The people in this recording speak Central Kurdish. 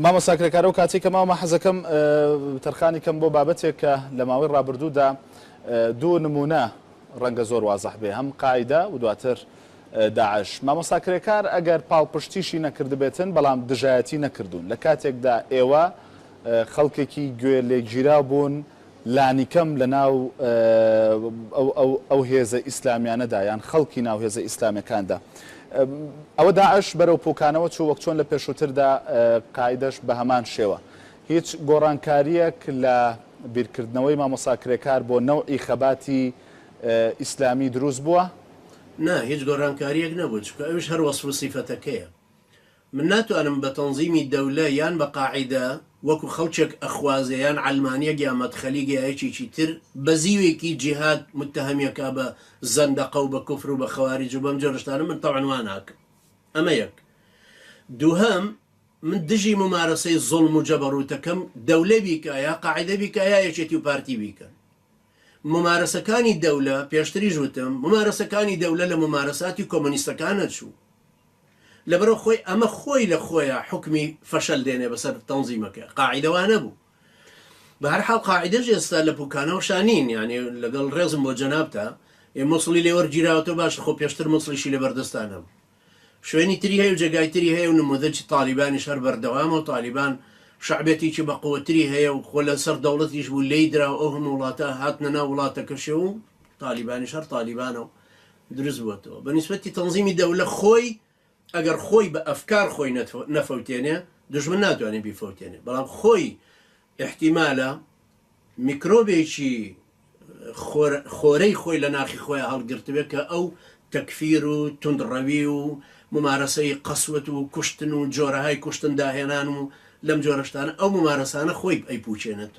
مامۆستا کرێکار ئەو کاتەی کە ماومە حەزەکەم تەرخانی کەم بۆ بابەتێک کە لە ماوەی ڕابردوودا دوو نمونە ڕەنگە زۆر وازح بێ هەم قاعیدە و دواتر داعش. مامۆستا کرێکار ئەگەر پاڵپشتیشی نەکردبێتن بەڵام دژایەتی نەکردوون لە کاتێکدا ئێوە خەڵکێکی گوێ لێگیراو بوون لانیکەم لە ناو ئەو هێزە ئیسلامیانەدا یان خەڵکی ناو هێزە ئیسلامیەکاندا. ئەوە داعش بەرەو پوکانەوە چوو وەک چۆن لە پێشووتردا قاعیدەش بە هەمان شێوە. هیچ گۆڕانکارییەک لە بیرکردنەوەی مامۆستا کرێکار بۆ نەوعی خەباتی ئیسلامی دروست بووە؟ نا هیچ گۆڕانکارییەک نەبوو چونکە ئەویش هەر وەسف و سیفەتەکەیە. من ناتوانم بە تەنزیمی دەولە یان بە قاعیدە وەکو خەڵکێک ئەخوازێ یان عەلمانیەک یا مەدخەلیک یا یەکێکی تر بە زیوێکی جیهاد متەهەمیەکا بە زەندەقە و بە کوفر و بە خەواریج و بەم جۆرە شتانە من تەبعەن وا ناکەم ئەمە یەک دووهەم من دژی مومارەسەی زوڵم و جەبەڕوتەکەم دەولە بیکا یا قاعیدە بیکا یا یەکێتی و پارتی بیکەن مومارەسەکانی دەولە پێشتریش وتم مومارەسەکانی دەولە لە مومارەساتی کۆمۆنیستەکان ئەچوو لەبەرئەوە خۆی ئەمە خۆی لە خۆیا حوکمی فەشەل دێنێ بەسەر تەنزیمەکە، قاعیدە وا نەبوو. بە هەر حاڵ قاعیدەش ئێستا لە پوکانەوەشا نین، یانی لەگەڵ ڕێزم بۆ جەنابتا، ئێ موسڵی لێ وەرگیراوەتەوە باشە خۆ پێشتر موسڵیشی لە بەردەستا نەبوو. شوێنی تری هەیە و جێگای تری هەیە و نموذەجی تالیبانیش هەر بەردەوامە و تالیبان شەعبێتێکی بە قوەتری هەیە و خۆ لەسەر دەوڵەتیش بوو لێی درا و ئەو هەموو وڵاتە هاتنە ناو وڵاتەکەشی و تالیبانیش هەر تالیبانە و دروست بووەتەوە بە نیسبەتی تەنزیمی دەولە خۆی ئەگەر خۆی بە ئەفکار خۆی نەفەوتێنێ دوژمن ناتوانێ بیفەوتێنێ بەڵام خۆی ئیحتیمالە میکرۆبێکی خۆرەی خۆی لە ناخی خۆی هەڵگرتبێ کە ئەو تەکفیر و توندڕەوی و ممارەسەی قەسوەت و کوشتن و جۆرەهای کوشتن داهێنان و لەم جۆرەشتانە ئەو ممارەسانە خۆی ئەیپوچێنێت.